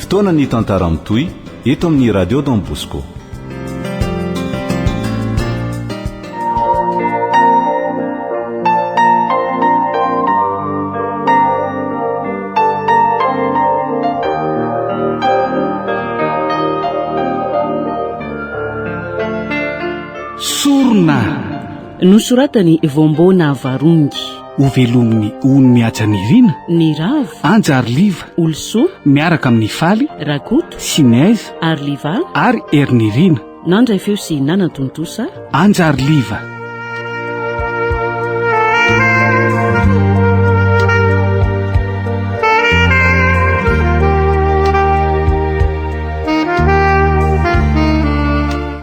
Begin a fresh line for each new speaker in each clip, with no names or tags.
Fotoana ny tantara mitohy eto amin'ny Radio Don Bosco.
Sorona!
Nosoratan'i Voamboana Varongy.
Hovelomin'i Ony Mihaja Nirina.
Niravo.
Anja ary Liva.
Olosoa.
Miaraka amin'i Faly.
Rakoto.
Sinez.
Ary Liva.
Ary Herinirina.
Nandray feo sy nanatontosa.
Anja ary Liva.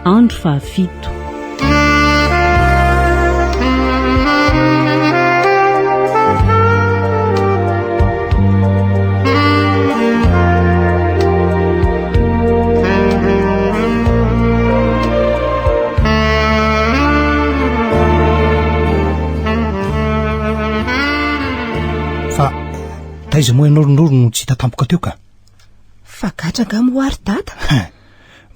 Andro fahafito.
Fa taiza moa ianao ry Noro no tsy hita tampoka teo ka?
Fa gadra angaha moa ary dada?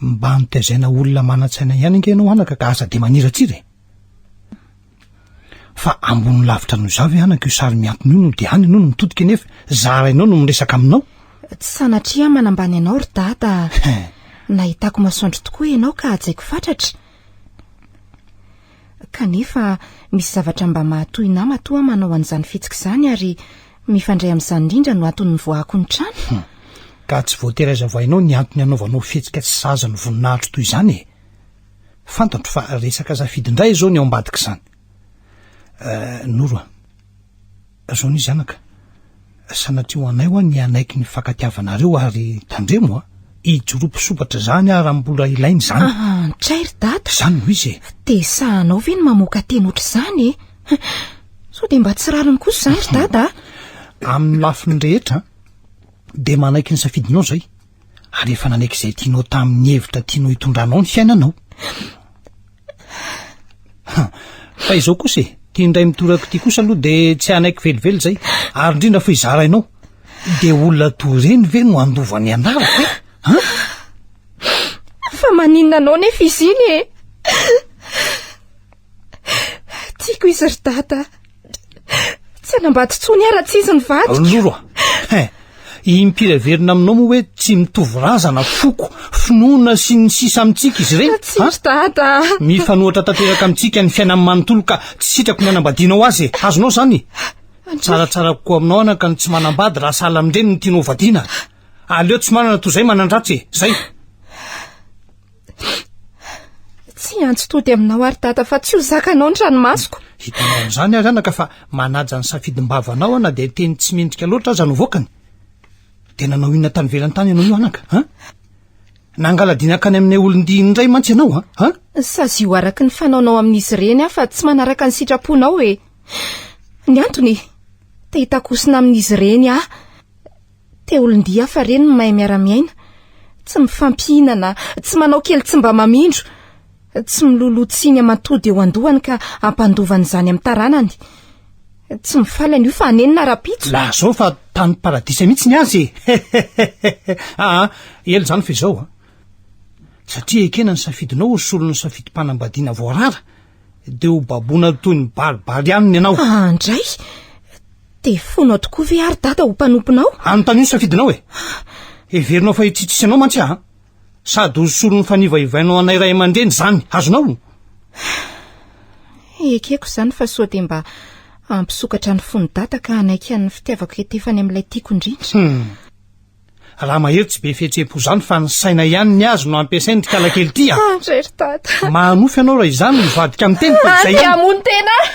Mba notezaina olona manan-tsaina ihany ange ianao anaka ka aza dia maniratsira e! Fa ambony lavitra noho izaho ve anaka io sary mihantona io no dia any ianao no mitodika nefa zarainao no miresaka aminao?
Tsy sanatria aho manambany anao ry dada a! Nahitako masoandro tokoa ianao ka hajaiko fatratra. Kanefa misy zavatra mba mahatohina ahy matoa aho manao an'izany fihetsika izany ary mifandray amin'izany indrindra no antony nivoahako ny trano.
Hum. Ka tsy voatery hazavainao ny antony anaovanao fihetsika tsy sahaza ny voninahitro toy izany e! Fantatro fa resaka safidy indray izao ny ao ambadik'izany. Eh, Noro a! Zao ny izy anaka, sanatria ho anay hoa ny hanaiky ny fankatiavanareo ary tandremo a! Hijoro mpisompatra izany aho raha mbola ilaina izany.
Antray ry dada.
Izany no izy e!
Dia sahanao ve ny mamoaka teny ohatr'izany e? Sao dia mba tsy rariny kosa izany ry dada a!
Amin'ny lafiny rehetra dia manaiky ny safidinao izay ary efa nanaiky izay tianao tamin'ny hevitra tianao hitondranao ny fiainanao. Fa izao kosa e, ty indray mitoraka ity kosa aloha dia tsy hanaiky velively izay, ary indrindra fa hizara ianao. Dia olona toy ireny ve no handova ny anarako e? Han?
Fa maninona anao nefa izy iny e? Tiako izy ry dada. Tsy hanambady intsony aho raha tsy izy ny vadiko.
Noro a! He! Impiry averina aminao moa hoe tsy mitovy razana, foko, finoana sy ny sisa amintsika izy ireny?
Tsy ry dada.
Mifanohatra tanteraka amintsika ny fiainany manontolo ka tsy sitrako ny hanambadianao azy e! Azonao izany? Tsaratsara kokoa aminao anaka ny tsy manambady raha sahala amin'ireny no tianao vadiana. Aleo tsy manana toy izay manan-dratsy e! Zay!
Tsy hiantso tody aminao ary dada fa tsy ho zakanao ny ranomasoko.
Hitanao amin'izany ary anaka fa manaja ny safidim-bavanao aho na dia teny tsy mendrika loatra aza no voakany. Dia nanao inona tany ivelany tany ianao io anaka, an? Nangaladina hankany amin'ilay olon-dia indray mantsy ianao, an? An?
Sazio araka ny fanaonao amin'izy ireny aho fa tsy manaraka ny sitraponao e. Ny antony, te hitakosina amin'izy ireny aho. Te olon-dia hafa re no mahay miara-miaina. Tsy mifampihinana, tsy manao kely tsy mba mamindro. Tsy miloloha tsiny aman-tody eo an-dohany ka hampandova an'izany amin'ny taranany. Tsy mifaly an'io fa hanenina rahampitso.
Lazao fa tany paradisa mihitsy ny azy e! Aa, ela izany fa izao a! Satria ekena ny safidinao ho solon'ny safidim-panambadiana voarara, dia ho baboina toy ny baribary ihany ny anao.
Andray! Dia fonao tokoa ve ary dada ho mpanomponao?
Anontanio ny safidinao e! Heverinao fa hitsitsy anao mantsy aho an! Sady ho solon'ny fanivaivainao anay ray aman-dreny izany, azonao?
Ekeko izany fa sao dia mba hampisokatra ny fon'i dada ka hanaiky an'ny fitiavako hetefany amin'ilay tiako indrindra.
Hum. Raha mahery tsy be fihetseham-po izany fa ny saina ihany ny azy no ampiasainy ry kalakely ity a!
Andray ry dada.
Mahanofy ianao raha izany no hivadika amin'ny teny fa izay
Andeha
ihany.
hamono tena aho.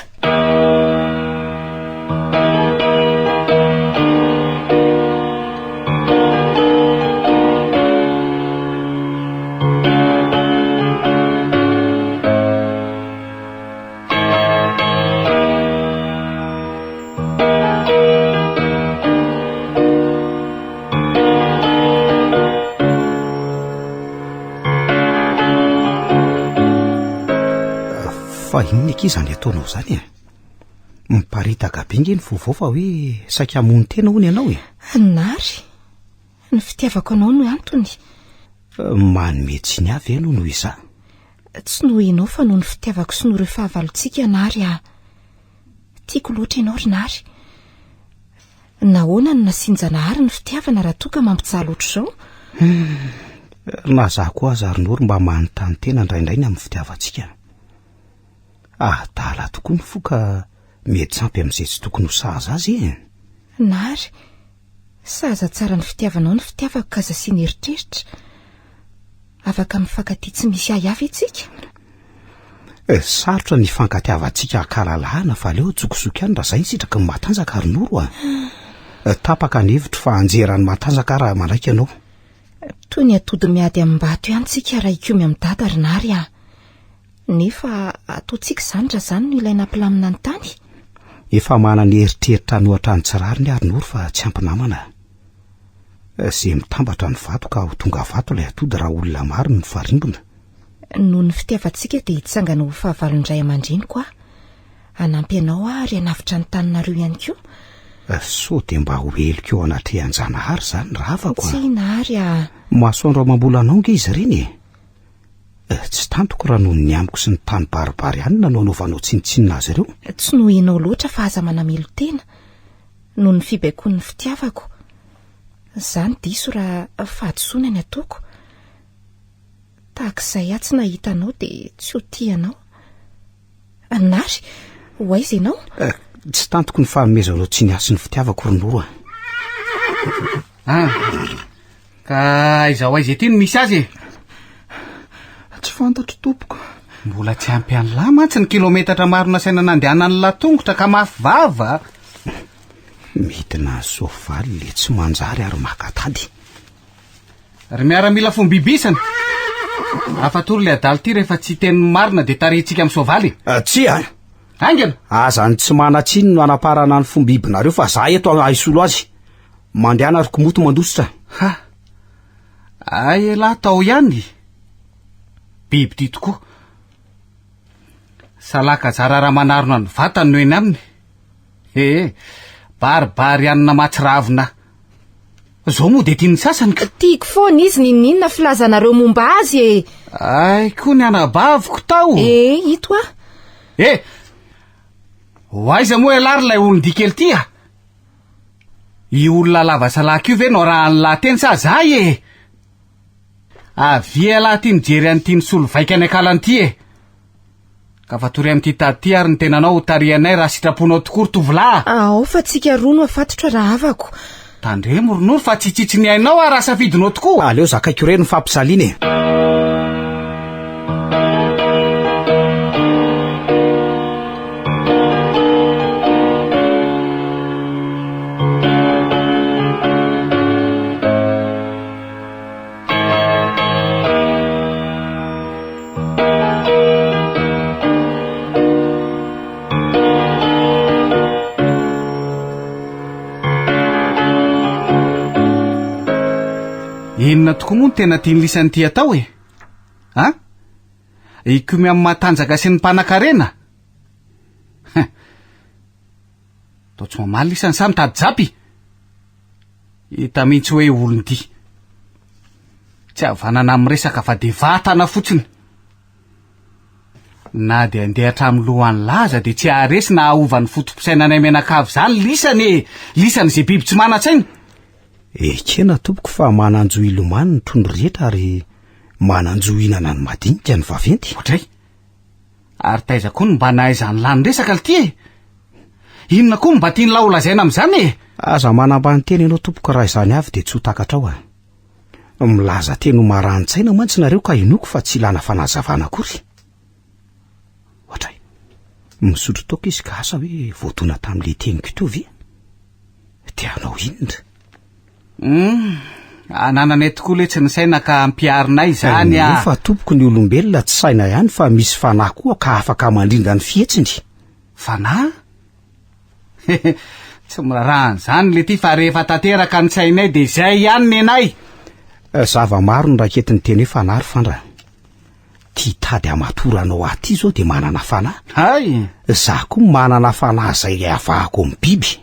Fa inona akia izany ataonao izany e? Miparitaka be nge ny vaovao fa hoe saika hamono tena hono ianao e.
Nary. Ny fitiavako anao no antony.
Manome tsiny ahy ve ianao noho izaho?
Tsy noho ianao fa noho ny fitiavako sy noho ireo fahavalontsika Nary ah. Tiako loatra ianao ry Nary. Nahoana no nasian-janahary ny fitiavana raha toa ka mampijaly ohatr'izao?
Hmm. Na za koa aza ry Noro mba manontany tena indraindray ny amin'ny fitiavantsika. Adala tokoa ny fo ka mety sampy amin'izay tsy tokony ho sahaza azy e.
Nary, sahaza tsara ny fitiavanao ny fitiavako ka aza asiana eritreritra. Afaka mifankatia tsy misy ahiahy ve tsika?
Eh, sarotra ny hifankatiavantsika ankalalahana fa aleo atsokosoko ihany raha zay ny sitraky ny matanjaka ry Noro a. Eh, tapaka ny hevitro fa anjera ny matanjaka raha manaiky ianao.
Toy ny atody miady amim-bato ihany tsika raha hikomy amin'i Dada ry Nary a. Nefa ataontsika izany raha izany no ilaina hampilamina ny tany.
Efa manana eritreritra hanohatra ny tsy rariny aho ry Noro fa tsy ampy namana. Ze mitambatra ny vato ka ho tonga vato ilay atody raha olona maro no mifarimbona.
Noho ny fitiavantsika dia hitsangana ho fahavalon-dray aman-dreniko aho. Hanampy anao aho ary hanavotra ny taninareo ihany koa.
Sao dia mba ho heloka eo anatrehan-janahary izany rahavako a!
Tsia Nary a!
Masoandro amam-bolanao ange izy ireny e! Tsy tantiko raha noho ny amiko sy ny tany baribary ihany no anaovanao tsinontsinona azy ireo.
Tsy noho ianao loatra fa aza manamelo-tena. Noho ny fibaikoan'ny fitiavako. Izany diso raha fahadisoana ny ataoko. Tahaka izay aho tsy nahita anao dia tsy ho tia anao. Nary, ho aiza ianao?
Eh, tsy tantiko ny fanomezanao tsiny ahy sy ny fitiavako ry Noro a.
Ah, ka aiza ho aiza ety no misy azy e?
Tsy fantatro tompoko.
Mbola tsy ampy an'lah mantsy ny kilometatra maro nasaina nandehanan'lah tongotra ka mafy vava.
Midina soavaly le tsy manjary ary maka tady.
Ry miaramila fombibisana! Afatory le adala ity rehefa tsy hiteny ny marina dia tarihintsika amin'ny soavaly e!
Ah, tsia!
Haingana!
Aza ny tsy manan-tsiny no anaparana ny fombibinareo fa za eto hahisolo azy. Mandehana ry komoto mandositra.
Ha! Ay elah tao ihany! Biby ity tokoa. Salaka zara raha manarona ny vatany no eny aminy. Ee, baribary hanina mahatsiravina. Zao moa dia tian'ny sasany ka.
Tiako foana izy n'inon'inona filazanareo momba azy e.
Ay koa ny anabaviko tao.
E, ito ah.
E, ho aiza moa ialahy ry ilay olon-dia kely ity ah? Io olona lava salaka io ve no arahan'ny teny sa zay e? Avia ialahy ity mijery an'ity nisolo vaika ny akalany ity e! Ka fatory amin'ity tady ity ary ny tenanao ho tarihanay raha sitraponao tokoa ry tovolahy
a! Ao fa tsika roa no afatotro rahavako.
Tandremo ry Noro fa tsy hitsitsy ny ainao aho raha safidinao tokoa.
Aleo zakaiko ireny ny fampijaliana e!
Inona tokoa moa no tena tian'i lisany ity atao e? A? Hikomy amin'ny matanjaka sy ny mpanankarena? Toa tsy mamaly lisany sa mitady japy? Hita mihitsy hoe olon-dia. Tsy havanana amin'ny resaka fa dia vatana fotsiny. Na dia handeha hatramin'ny lohan'ny laza dia tsy haharesy na hahova ny foto-pisainanay mianakavy izany lisany e! Lisany izay biby tsy manan-tsaina.
Ekena tompoko fa manan-jo hilomano ny trondro rehetra ary manan-jo hihinana ny madinika ny vaventy.
Ohatray. Ary taiza koa no mba nahaizan'i lahy niresaka lty e? Inona koa no mba tian'i lahy holazaina amin'izany e?
Aza manambany tena ianao tompoko raha izany avy dia tsy ho takatrao a. Milaza teny ho marani-tsaina mantsy nareo ka inoako fa tsy ilana fanazavana akory. Ohatray. Misotro toaka izy ka asa hoe voadona tamin'ilay teniko teo ve? Dia hanao inona?
Hum, anananay tokoa letsy ny saina ka ampiharinay izany ah.
Nefa tompoko ny olombelona tsy saina ihany fa misy fanahy koa ka afaka mandrindra ny fihetsiny.
Fanahy? Tsy miraharaha an'izany lety fa rehefa tanteraka ny sainay dia izay ihany nenay.
Eh, zava-maro ny raketin'ny teny hoe fanahy ry Fandra. Ty tady hamatoranao ahy ty zao dia manana fanahy.
Hay!
Za koa manana fanahy izay avahako amin'ny biby.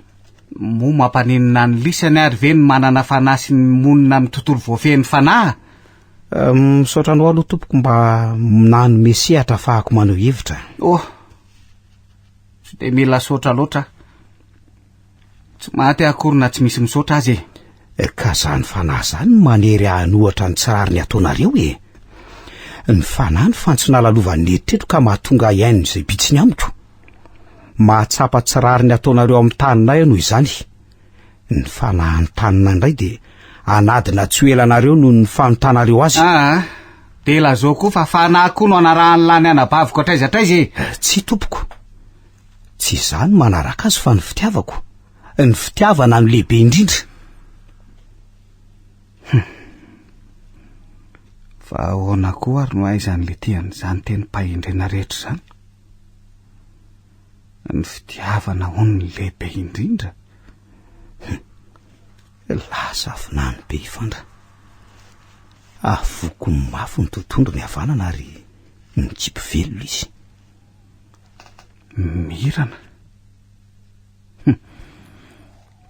Moa mampaninona ny lisany ary ve ny manana fanahy sy ny monina amin'ny tontolo voafehin'ny fanahy?
Eh, misaotra anao aloha tompoko mba nanome sehatra afahako maneho hevitra.
Oh, tsy dia mila saotra loatra. Tsy maty akory na tsy misy misaotra azy e.
Eh, ka zany fanahy zany no manery ahy hanohatra ny tsy rariny ataonareo e. Ny fanahy no fantsona lalovan'ny eritreritro ka mahatonga ahy haino izay bitsiny amiko. Mahatsapa tsy rariny ataonareo amin'ny taninay aho noho izany. Ny fanahin'ny taninay indray dia hanadina tsy ho ela anareo noho ny fanontanareo azy.
Aa, dia lazao koa fa fanahy koa no anarahan'ny lany anabaviko hatraiza hatraiza e.
Eh, tsia tompoko. Tsy izaho no manaraka azy fa ny fitiavako. Ny fitiavana no lehibe indrindra.
Hum. Fa ahoana koa ary no ahaizan'ilay tia an'izany tenim-pahendrena rehetra izany? Ny fitiavana hono ny lehibe indrindra.
Hum. Lasa vinany be Ifandra. Avoko mafy ny totohondry ny havanana ary mikipy velona izy.
Mirana. Hum.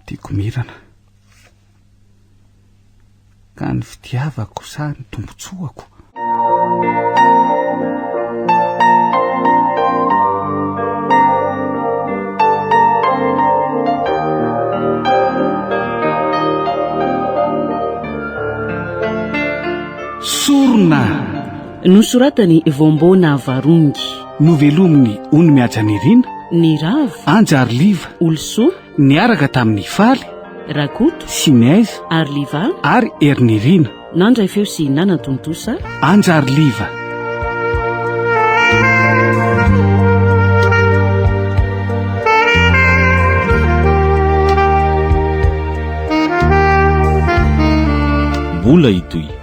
Tiako mirana. Ka ny fitiavako sa ny tombontsoako? Sorona!
Nosoratan'i Vombona Varongy.
Novelomin'i Ony Mihajanirina.
Niravo.
Anja ary Liva.
Olosoa.
Niaraka tamin'i Faly.
Rakoto.
Sy Naiza.
Ary Liva.
Ary Herinirina.
Nandray feo sy nanatontosa.
Anja ary Liva.
Mbola hitohy.